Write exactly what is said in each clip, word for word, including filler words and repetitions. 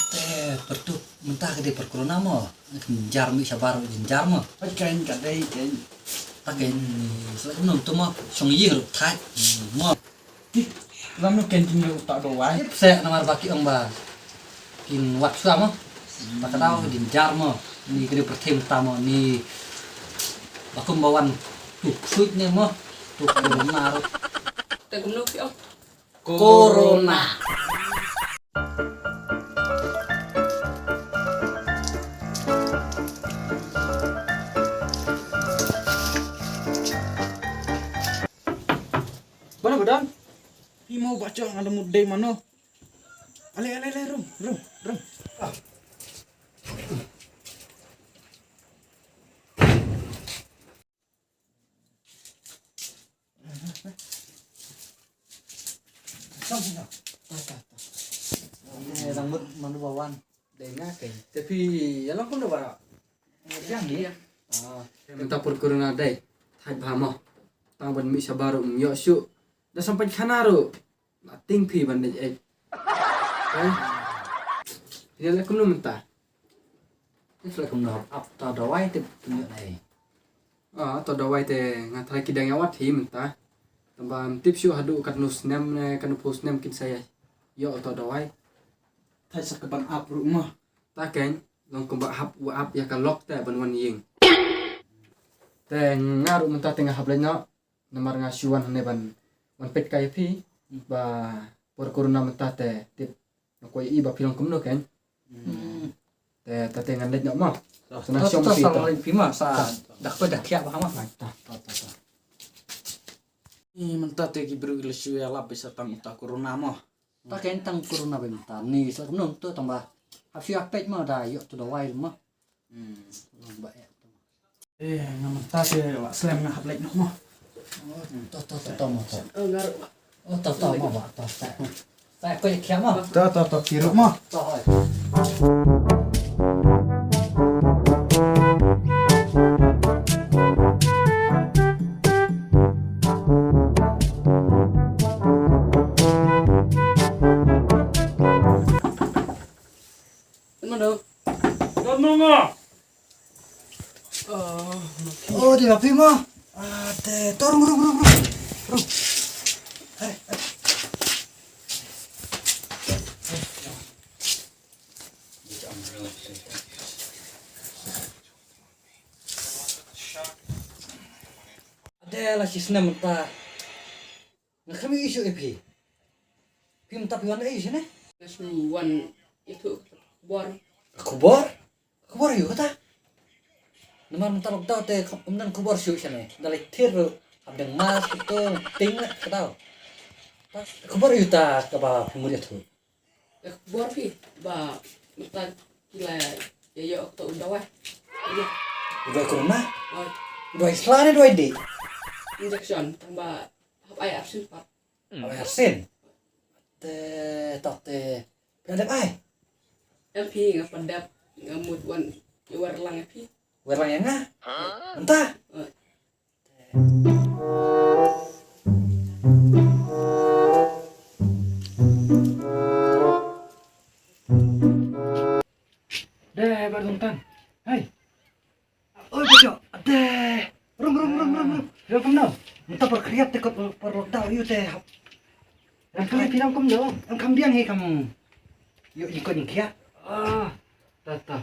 Te, pyrtuh mynta ka dei por corona mo. Jynjar mih shabar jynjar mo. Oi, kan ka dei kan. Ta kan ni, sla num tu mo, shong ïing ruh thait mo. Tik, lam nu kan jin lu ta do wai. Tip seh namar ba ki ong ba kin wat shuwa mo. Ba ka dei jynjar mo. Ni ka dei pyrthei mynta mo, ni ba kum ba wan tu ksuid ne mo. Tu corona ruh. Te kumno ki ong? Corona. Mano, Badan? Phi mo baca nga lemut dei mano? Ale, ale, ale, rum, rum, rum. Ah. Song, song, song. Ta, ta, ta. Eh, rambut mano bawan? Dei nga keiñ. Te phi ïa long kumno baroh? Ïa ni. Ah, mynta por corona dei. Thait bha mo. Tang ban mih shabar ruh ym ïoh shuh. Da sampai khana ruh. La ting phi ban dei eh. Eh? Phi ïa leh kumno mynta? Ïa leh kumno ap ta dawai te pynïoh nai. Ah, to dawai te nga tharai ki dang ïa wad hi mynta. Tangba ym tip shuh haduh katno snem ne katno phew snem kin sa ïa ïoh to dawai. Thait sa ka ban ap ruh ma. Ta keiñ, long kumba hap wa ap ïa ka lok te ban wan ïing. Te nga ruh mynta te nga hap leit noh. Namar nga shu wan hangne ban wan peit kai ïa phi ba por corona mynta te tip. Nga kwah ïohi ba phi long kumno keiñ. Hmm. Te, te, te ngan leit noh ma. Sa na shong phi ta. Sa leit phi ma, sa dah ko dah khiah ba ma. Ai, ta, ta, ta, ta. Ni mynta te ki briew ki la shu ïalap ba sa tang uta corona ma. Ta keiñ tang corona ba mynta. Ni sa kumno to tang ba. Hap shu ïa peit ma da ïoh to dawai ma. Hmm. Long ba eh. Eh, nga mynta te la slem nga hap leit noh mo. Oh, to, to, to, to, mo, to. Oh, nga ruh. Oh, to, to, mo, ba, to, to. To, ko ïa khiah mo. To, to, to, ki ruh mo. To, hoi. Mano? Don mo mo. Oh, oh, dei ba phi mo. Ah, te, to, rung, rung, rung, rung. Rung. Hai, hai. Ade la shi snem mynta. Nga khlem ïohi shuh ïa phi. Phi mynta phi wan aïu shane? Nga shu wan ïathuh khubor. Khubor? Khubor aïu kata? Namar mynta lockdown te ym don khubor shuh shane. Da leit thied ruh hap don mask, kito ting la kata. Khubor aïu ta kaba phi mut ïathuh? Ka khubor phi ba mynta ki la ïa ïoh kato u dawai. Ïa. U dawai corona? Oi. U dawai sla ne dawai dih? Injection, tang ba hap ai arsien pat. Hap ai arsien? Te, ta te, phi la dep ai? Em phi, nga pat dep, nga mut wan ïa wer lang ïa phi. Wer lang ïa nga? Mynta? Oi. Deh, Bah Dongtan. Hai. Oi, Bah Jo. Deh. Rum, rum, rum, rum, rum. Rum kumno? Mynta por khriat te ko por lockdown ïa te. Ram kali pinang kumno? Em kam biang hi kam. Ïoh jingkoit jingkhiah. Ah. Ta, ta.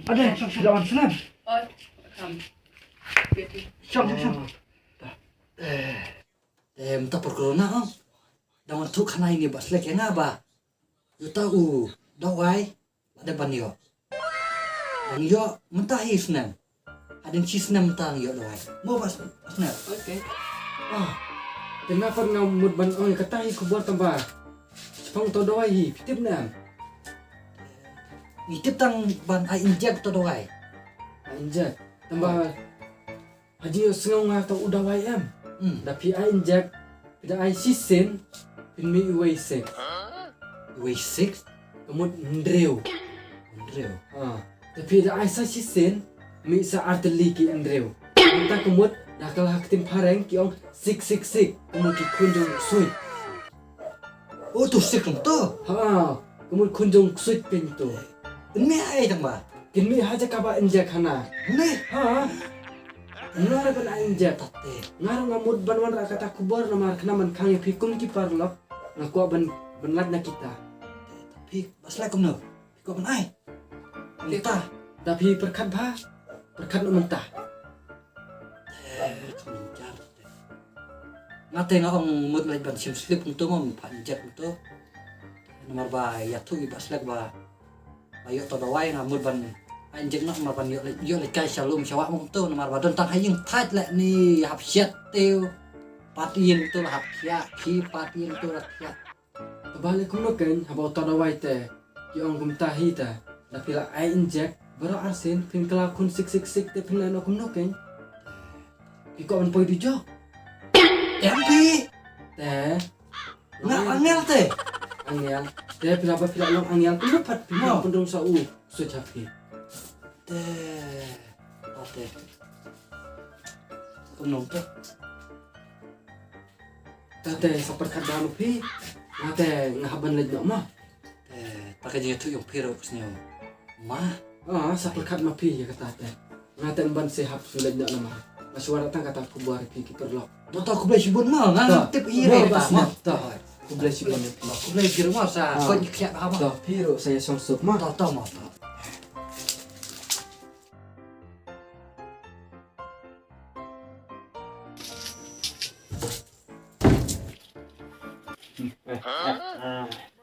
Ade, shong, shong, shong, shong. Oi, kam. Shong, shong, shong. Eh, eh, mynta por corona, ong. Dang wan thuh khana ine ba slek ïa nga ba. Ïa uta u dawai. Lada ban ïoh. Dang ïoh mynta hi snem. Hadien shi snem tang ïoh dawai. Mo ba snem. Okay. Ah. Te nga pat nga mut ban ong kata hi khubor tang ba. Shaphang to dawai hi, phi tip ne em? Ngi tip tang ban ai injek to dawai. Ai injek. Tang ba. Ha jingïohsngew nga to u dawai em. Hmm. Da phi ai injek, phi da ai shisien, phin mih iwei sik. Iwei sik? Ka mut hynriew. Hynriew. Ha. Da phi da ai sa shisien, mih sa artylli ki hynriew. Mynta ka mut Da ka la ha ka ktien phareng ki ong six six six, kumno ki khun jong u ksuid. Oh, to six kumto. Ha, kumno khun jong u ksuid pyn to. Mynne ai tang ba. Kin mih ha jaka ba injek hana. Mynne. Ha. Nga ruh ban ai injek. Tate. Nga ruh nga mut ban wanrah kata khubor namar khnang ban khang ïa phi kum ki paralok. Nga kwah ban, ban lait na kita. Phi ba slek kumno? Phi kwah ban ai? Mynta. Da phi pyrkhat bha. Pyrkhat noh mynta. Eh, kham jar. Nga te nga ong mut leit ban shim slip kumto mo, phah injek kumto. Namar ba ïathuh ïa i Bah Slek ba, ba ïoh to dawai nga mut ban ai injek noh namar ban ïoh leit, ïoh leit kai sha lum sha wah mo kumto, namar ba don tang ha ïing thait leh ni hap shet te. Pat ïing to la hap khiah, ki pat ïing to la khiah. Kaba leh kumno kein, haba uta dawai te ki ong kumta hi te. Da phi la ai injek baroh arsien, phin kylla khun sik sik sik te phin leh noh kumno kein? Phi kwah ban poi dujok? Em phi. Te. Nga angel te. Angel. Te phi la ba phi la long angel kumno pat phi pynrung sa u suit ha phi. Te. Te. Kumno te. Tate sa pyrkhat bha ma phi. Nga te nga hap ban leit noh ma. Eh, ta ka jingïathuh jong phi ruh ka sngew ma. Ah, sa pyrkhat ma phi ïa kata te. Nga te ban sa hap shu leit noh namar nga shu wanrah tang kata khubor ïa phi ki paralok. To, to, khublei shibun ma, nga tip ïa kata ma. To, khublei shibun. Khublei jyrngam sa koit ïa khiah ha ma. To, phi ruh sa ïa song suk ma. To, to ma, to.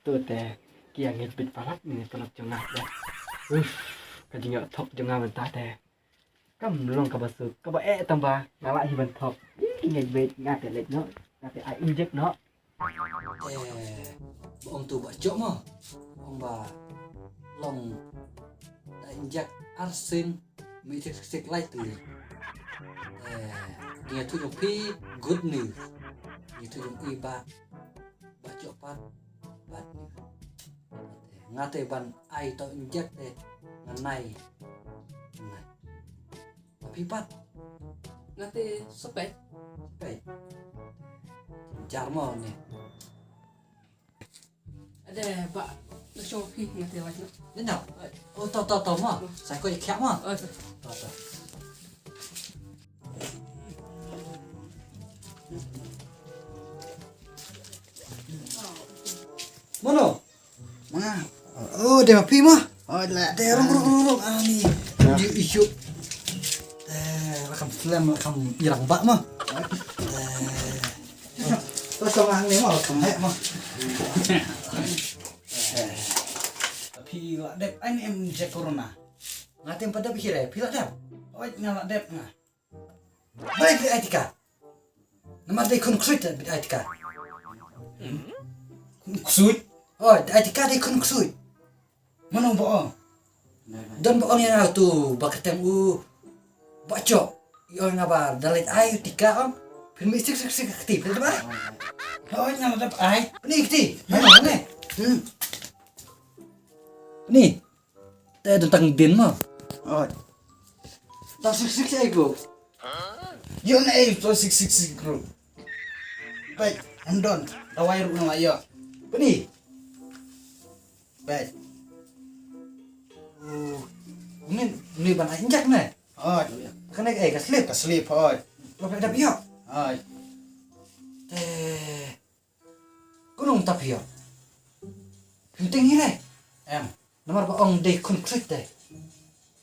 To te, ki ïa ngeit beit palat ne palat jong nga te. Uff, ka jingïoh thok jong nga mynta te. Kam long kaba suk, kaba eh tang ba nga lah hi ban thok. Ih, ki ngeit beit nga te leit noh, nga te ai injek noh. Eh, ba ong tu ba jok mo. Ong ba long da injek arsien. Mi sik sik lai tu. Eh, ïathuh jong phi good news. Ïathuh jong i ba, ba jok pat bad news. Nga te ban ai to injek te ngan nai. Ngan nai. Phi pat. Nga te sepet. Sepet. Jar mo ne. Ade ba, na show phi nga te lait noh. Dino. Oh, to, to, to mo. Sa ko ikya mo. Oh, to. To, to. Mono. Ma. Oh, de ma phi mo. Oh, la. De rung rung rung rung ani. Di isu. Eh, la kam slem, la kam irang ba mo. Eh. To song ang ni mo, kam hek mo. Phi la dep ai ni em je corona. Nga tem pa dep hi re, phi la dep. Oi, nga la dep nga. Bai phi ai tika. Namar dei khun ksuid bit ai tika. Khun ksuid. Oi, ai tika dei khun ksuid. Mano ba ong? Don ba ong ïa nga tu ba ka tem u ba chok. Ïa nga ba da leit ai tika ong. Phin mi sik sik sik kti phin ba. Oi, nga da ai. Ni kti. Mano ne? Hmm. Ni. Te don tang din mo. Oi. Ta sik sik ai ko. Ïa na ai to sik sik sik ko. Bai, em don. Dawai ruh na ïa. Pini. Bai. Oh, ni, ni ban ai injek ne. Oi. Kane ai ka slip, ka slip oi. Lo pek dap ïa. Oi. Te. Kunung tap ïa. Penting ni le. Em. Namar ba ong dei khun ksuid dei.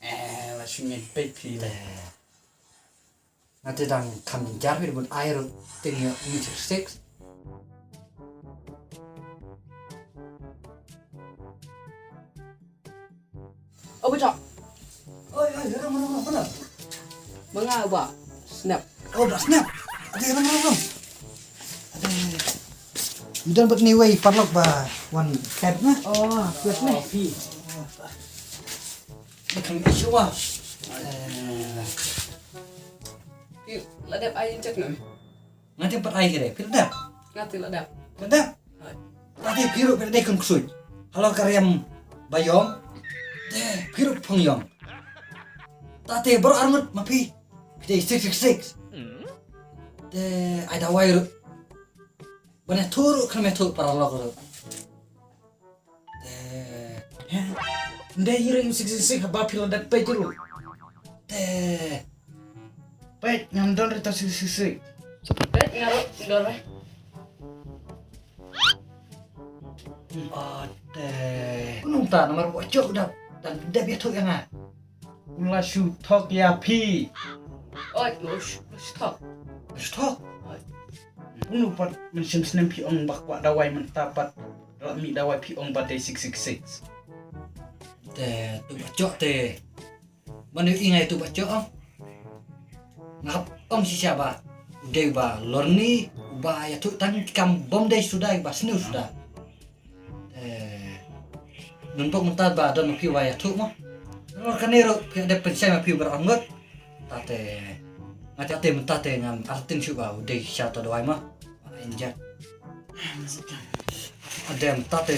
Eh, la shu ngeit peit phi le. Nga te dang kham jynjar phi, but ai ruh ting ïa u six six. Oh, bocah. Oi, oi, ram, ram, ram, ram. Ba nga ba snap. Oh, ba snap. Ade, ram, ram, ram. Ade. Ni don bad ni wei paralok ba wan kat na. Oh, kat na. Ni kan issue ah. Eh. Pi, la dep ai injek na. Nga te pat ai kire, phi la dep? Nga te la dep. La dep? Hai. Tate phi ruh phi dei khun ksuid. Halor ka riam ba ïong. Te phi ruh phong ïong. Tate baroh arngut ma phi. Phi dei six six six. Te ai dawai ruh. Ban ïathuh ruh khlem ïathuh paralok ruh. Te. Heh. Ym dei hi ruh ïa u six six six ba phi la dep peit ruh. Te. Peit ngam don ruh uta six six six. Peit nga ruh ym don re. Ate. Uno uta namar ba u Jok u dap, u dap ïathuh ïa nga. U la shu thok ïa phi. Oi, u la shu, u la shu thok. U la shu thok. Oi. Uno pat mynshem snem phi ong ba kwah dawai mynta pat. Lah mih dawai phi ong ba dei six six six. Te, uto u Jok te. Mano ïohi nga ïa uto u Jok, oh. Nga hap ong shisha ba u dei uba lorni, uba ïathuh tang ki kam bym dei suda, uba sniew suda. Eh, ngan pok mynta ba don ma phi uba ïathuh mo. Lor kane ruh phi dep pynshai ma phi uba ong ngut. Tate nga, tate mynta te ngam artin shuh ba u dei shisha uta dawai mo. Injek. Adem tate.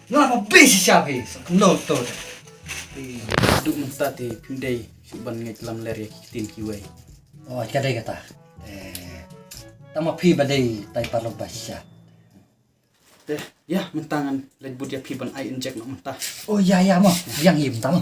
Nga ma bi shisha phi. No to. Phi duh mynta te phi dei shu ban ngeit lamler ïa ki ktien kiwei. Oh, ka dei kata. Eh, tang ma phi ba dei tai paralok ba shisha. Te ïa mynta ngan leit bud ïa phi ban ai injek noh mynta. Oh ïa ïa mo. Ïa ngi mynta mo.